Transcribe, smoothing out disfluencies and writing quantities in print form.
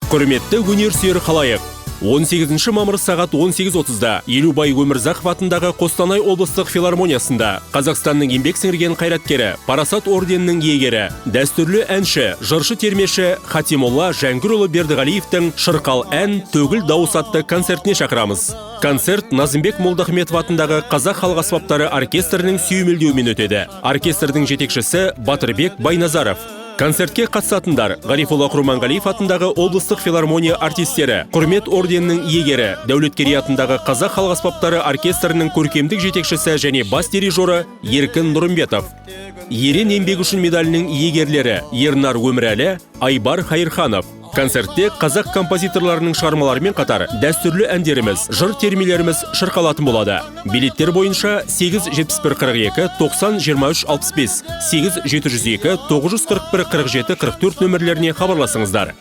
Құрметті өнер сүйер халайық, 18 мамыр сағат 18:30-да Елубай Өмірзақов атындағы Қостанай облыстық филармониясында Қазақстанның еңбек сіңірген қайраткері, Парасат орденінің иегері, дәстүрлі әнші, жыршы термеші Хатимолла Жәңгірұлы Бердіғалиевтің «Шырқал ән, төгіл дауыс» атты концертіне шақырамыз. Концерт Назымбек Молдахметов атындағы Қазақ халық аспаптары оркестрінің сүйемелдеуімен өтеді. Оркестрдің жетекшісі Батырбек Байназаров. Концертке қатысатындар: Ғарифолла Құрманғалиев атындағы облыстық филармония артистері, Құрмет орденінің иегері, Дәулеткерей атындағы Қазақ халық аспаптары оркестрінің көркемдік жетекшісі және бас дирижері Еркін Нұрымбетов, Ерен еңбегі үшін медалінің иегерлері Ернар Өмірәлі, Айбар Хайырханов. Концертте қазақ композиторларының шығармаларымен қатар дәстүрлі әндеріміз, жыр термелеріміз шырқалатын болады. Билеттер бойынша 8 71 42 90 23 65, 8 702 941 47 44 нөмірлеріне хабарласыңыздар.